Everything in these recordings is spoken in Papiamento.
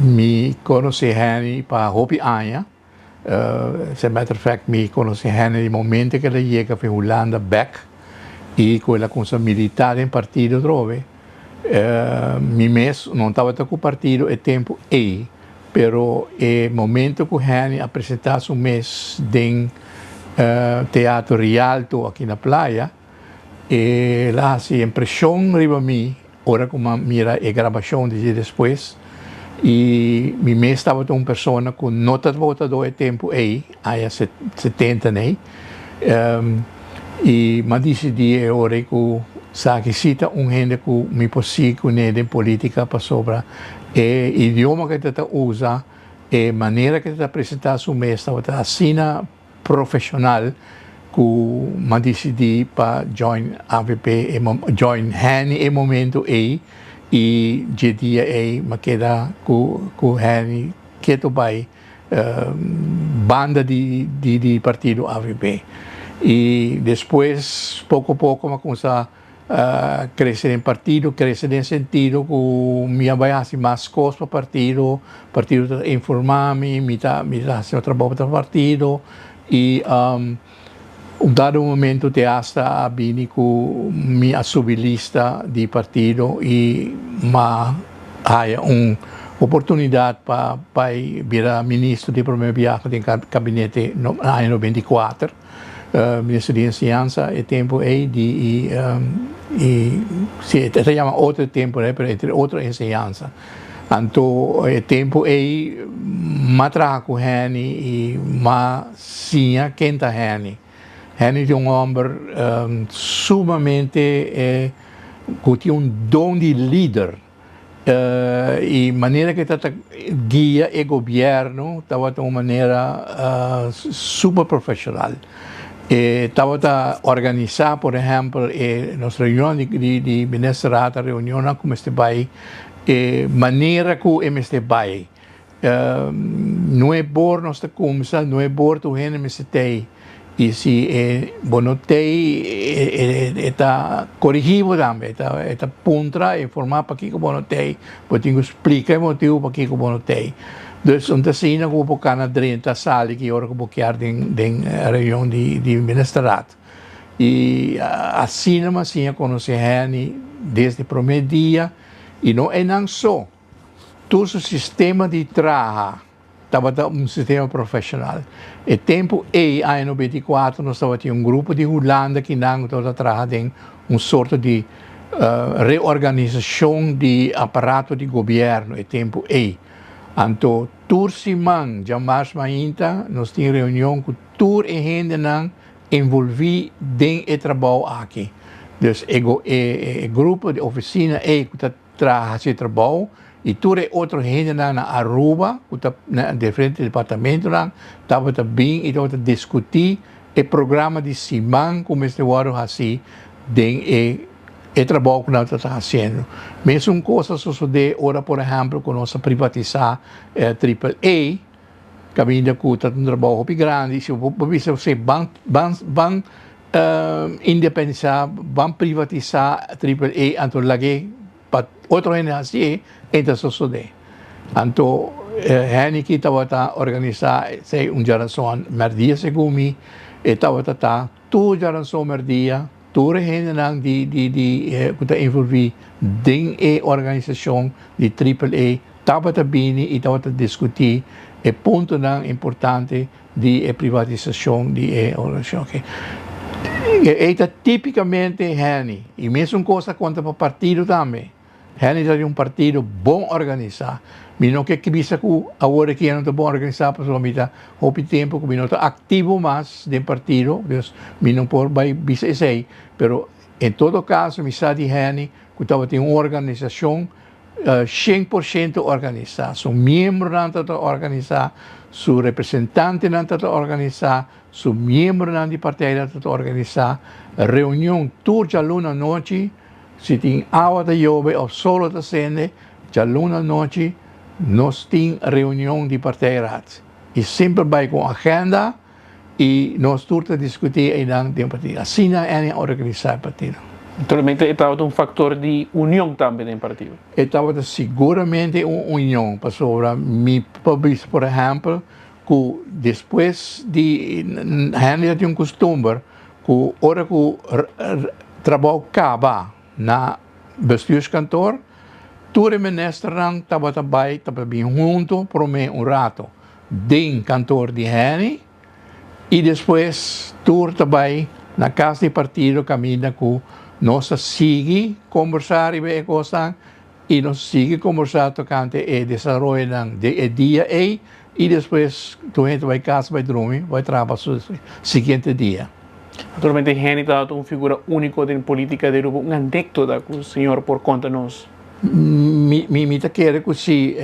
Mi konosé Henny pa hopi aña. As a matter of fact, mi konosé Henny di momento ku el a yega for Hulanda bèk i ku el a kuminsá militá den partido atrobe. Mi mes no tabata ku partido e tempu ei, pero e momento ku Henny a presentá su mes den Teatro Rialto aki na Playa, el a hasi impreshon riba mi. Ora ku mi a mira e grabashon di dje despues, i mi mes tabata un persona ku no ta votadó e tempu ei, aña setenta nei, i mi a disidí e ora ei ku esaki sí ta un hende ku mi por sigui kuné den polítika pasobra e idioma ku e ta usa, e manera ku e ta presentá su mes tabata asina profesional cu m'a dicidi pa join avp e join Henny e momento ey y dje dia ey m'a keda cu cu Henny keto bay banda di di partido avp y despues poco poco m'a cuminsa Crece den partido, crece den sentido cu mi a bay haci mas cos pa partido, partido ta informa mi, mi ta mi ta haci trabou pa partido y un dado momento te hasta a bini cu mi a subi lista di partido y m'a haya un oportunidad pa bay bira ministro di prome biaha den gabinete na aña 94. Minister di Enseñansa e tempu ei di i si e ta yama otro tempu pero entre otro enseñansa. Anto e tempu ei m'a traha ku Henny i m'a siña ken ta Henny. Henny ta un hòmber sumamente ku tin un don di lider. E manera ku e ta guia e gobièrnu tabata un manera super profeshonal. E tabata organisá por ehèmpel e nos reunion di ministerraad a reunionnan ku mester bai e manera ku e mester bai. Nuebor nos ta kumsa, nuebor tur hende mester tei. I si e bo no tei e ta korigí bo tambe, e ta puntra, e informá pakiko bo no tei. Bo tin ku splika e motibu pakiko bo no tei. Dus un ta asina ku bo por kana drenta sali ki ora ku bo kier den reunion di ministerraad. I asina mi a siña konosé Henny desde promé dia i no einan so. Tur su sistema di traha tabata un sistema profeshonal. E tempu ei, aña 94, nos tabatin un grupo di Hulanda kinan ku tabata traha den un sorto di reorganisashon di aparato di gobièrnu e tempu ei. Anto tur siman djamars mainta nos tin reunion ku tur e hendenan envolví den e trabou aki. Dus e grupo di ofisina ei ku ta traha haci trabou y tur e otro hendenan na Aruba cu ta na diferente departamentonan tabata bin y tabata discuti e programa di siman cu mester wordo haci den e e trabou cu nan tabata haciendo. Mesun cos a sosode ora por ehempel cu nos a privatisa Triple A caminda cu ta un trabou hopi grandi si bo bisa ban ban ban Independisá, ban privatisá Triple A anto lag'é pa otro hende hasié, e ta sosodé. Anto Henneke tabata organisá esei un djaranson mèrdia segun mi, e tabata ta tur djaranson mèrdia, tur e hendenan di di di ku ta envolví den e organisashon di Triple A tabata bini i tabata diskutí e puntonan importante di e privatisashon di e organisashon aki. Ei ta tipikamente Henny. I mesun kos ta konta pa partido tambe. Henny ta di un partido bon organisá. Mi no ke bisa ku awor aki e no ta bon organisá pasobra mi ta hopi tempu ku mi no ta aktivo mas den partido, dus mi no por bai bisa esei. Pero en todo kaso mi sa di Henny ku tabatin un organisashon 100% organisá. Su miembronan ta ta organisá, su representantenan ta ta organisá, su miembronan di partijnan ta ta organisá. Reunion tur djaluna anochi, si tin awa ta yobe òf solo ta sende, djaluna anochi nos tin reunion di partijraad. I semper bai ku un agenda i nos tur ta diskutí einan den partido. Asina Annie a organisá e partido. Naturalmente e tabata un factor di union tambe den partido. E tabata siguramente un union, pasobra mi por bisa por ehempel cu despues di hende ta tin un custumber cu ora cu trabou caba na bestuurskantoor, tur e ministernan tabata bay tabata bin hunto prome un rato den kantoor di Henny y despues tur ta bay na cas di partido caminda cu nos ta sigui combersa riba e cosnan y nos sigui combersa tocante e desaroyonan di e dia ey y despues tur hende ta bay cas bay drumi bay traha pa su siguiente dia. Naturalmente Henny tabata un figura unico den politica di Aruba. Un anecdota cu señor por conta nos? Mi ta kere cu si.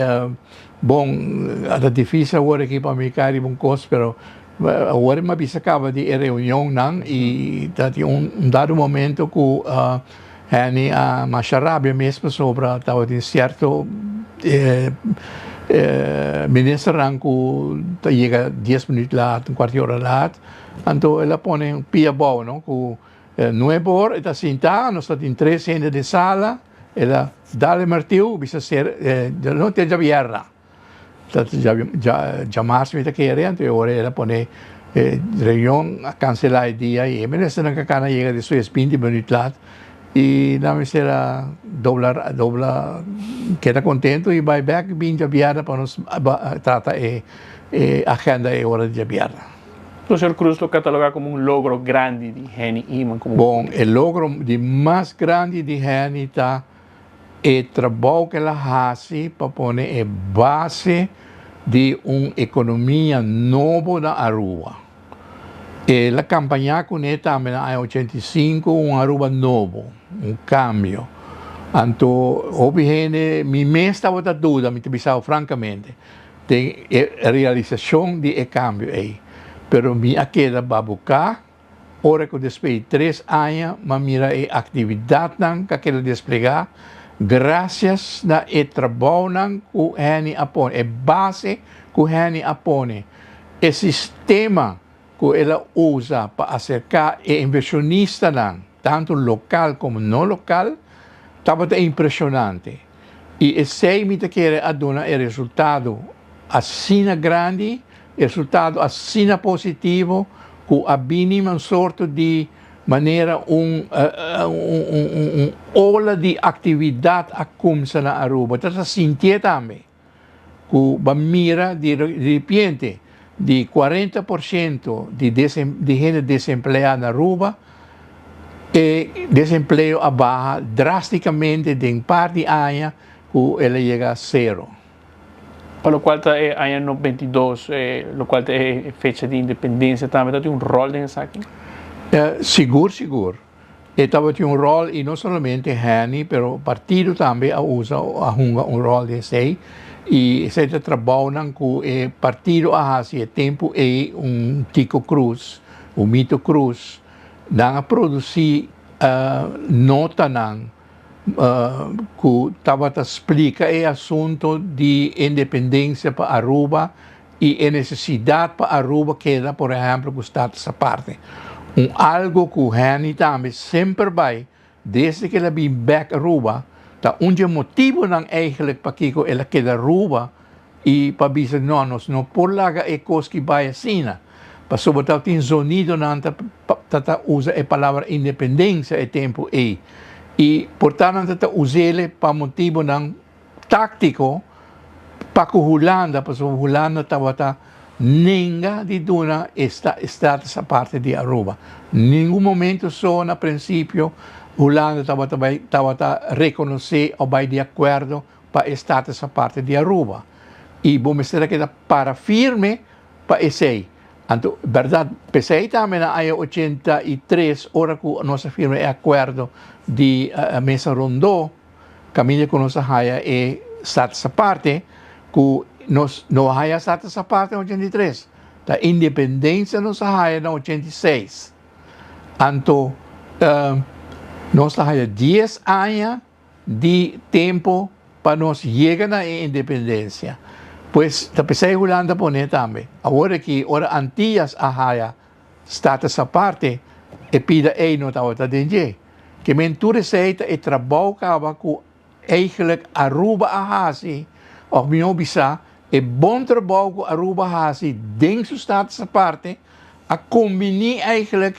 Bon, a ta dificil awor aki pa mi cay riba un cos, pero awor mi a bisa caba di e reunionnan y ta tin un dado momento cu Henny a masha rabia mes pasobra tabatin cierto ministernan cu ta yega dies minuut laat, un cuarto di ora laat, anto el a pone un pia abao, no, cu nuebe or e ta sinta, nos ta tin tres hende den sala. El a dal e martiu, bisa ser, no te djabièrna, ta djamars mi ta kere, anto e ora el a pone e reunion a kanselá e dia i e ministernan ka kana yega despues binti minüt lat i nan mester a dobla dobla keda kontentu i bai bèk bin djabièrna pa nos trata e agenda e ora di djabièrna. Señor Cruz lo cataloga como un logro grandi di Henny Eman como Bon, e logro di mas grandi di Henny ta e trabou cu el a haci pa pone e base di un economia nobo na Aruba. El a campaña cune tambe na aña 85 un Aruba nobo, un cambio. Anto hopi hende, mi mes tabata duda, mi ta bisa bo francamente, den e realisashon di e kambio ei. Pero mi a keda babuká ora ku despues di tres aña m'a mira e aktividatnan ku a keda desplegá grasias na e trabounan ku Henny a pone, e base ku Henny a pone, e sistema ku el a usa pa aserká e invershonistanan, tantu lokal komo no lokal, tabata impreshonante. I esei mi ta kere a duna e resultado asina grandi, e resultado asina positivo, ku a bini un sorto di manera un un ola di aktividat a kumsa na Aruba. Ta ta sintié tambe ku bo a mira di ripiente di 40% di di hende desempleá na Aruba, e desempleo a baha drásticamente den par di aña ku el a yega sero. Pa lokual ta e aña 92, lokual ta e fecha di independensia tambe tabatin un ròl den esaki? Sigur sigur. E tabatin un ròl i no solamente Henny pero partido tambe a usa a hunga un ròl den esei i esei ta trabounan ku e partido a hasi e tempu ei un Tico Cruz, un Mito Cruz. Nan a produsí notanan ku tabata splika e asuntu di independensia pa Aruba i e nesesidat pa Aruba keda por ehèmpel ku status aparte. Un algu ku Henny tambe semper bai desde ku el a bin bèk Aruba ta un dje motibunan eigentlik pakiko el a keda Aruba I pa bisa no, nos no por laga e kos ki bai asina, pasobra tabatin zonidonan ta ta ta usa e palabra independensia e tempu ei, i por ta nan ta ta us'ele pa motibunan táktiko pa ku Hulanda, pasobra Hulanda tabata nenga di duna e status aparte di Aruba. Ningun momento so na prinsipio Hulanda tabata bai tabata rekonosé o bai di akuerdo pa e status aparte di Aruba y bo mester a keda para firme pa esey. Anto berdad p'esey tambe na aña 83 ora cu nos a firma e acuerdo di mesa rondó caminda cu nos a haya e status aparte cu nos no a haya status aparte na 83 ta independencia nos a haya na 86 anto nos ta haya 10 aña di tempo pa nos yega na e independencia. Pues ta pesey Hulanda pone tambe. Awor aki ora Antillas a haya status aparte e pida ey no tabata den dje. Ke men tur esei ta e trabou kaba ku eigenlijk Aruba a hasi, òf mihó bisá, e bon trabou ku Aruba a hasi den su Status Aparte a kombiní eigenlijk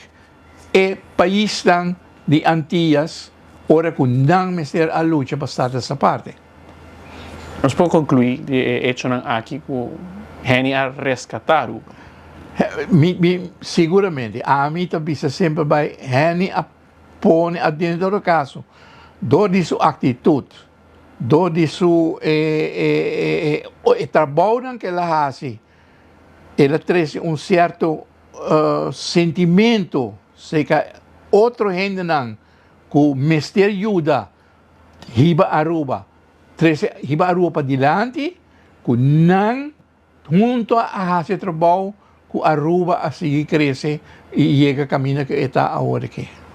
e paisnan di Antias ora ku nan mester a lucha pa Status Aparte. Nos por konkluí di e echonan aki ku Henny a reskatá Aruba? Mi, mi, siguramente. Ami ta bisa semper bai Henny a pone aden todo kaso dor di su aktitut, dor di su e e trabounan ku el a hasi, el a trese un sierto sentimento serka otro hendenan ku mester yuda hiba Aruba, trese hiba Aruba padilanti ku nan Hunto a haci e trabou cu Aruba a sigui crece y yega caminda cu e ta awor aki.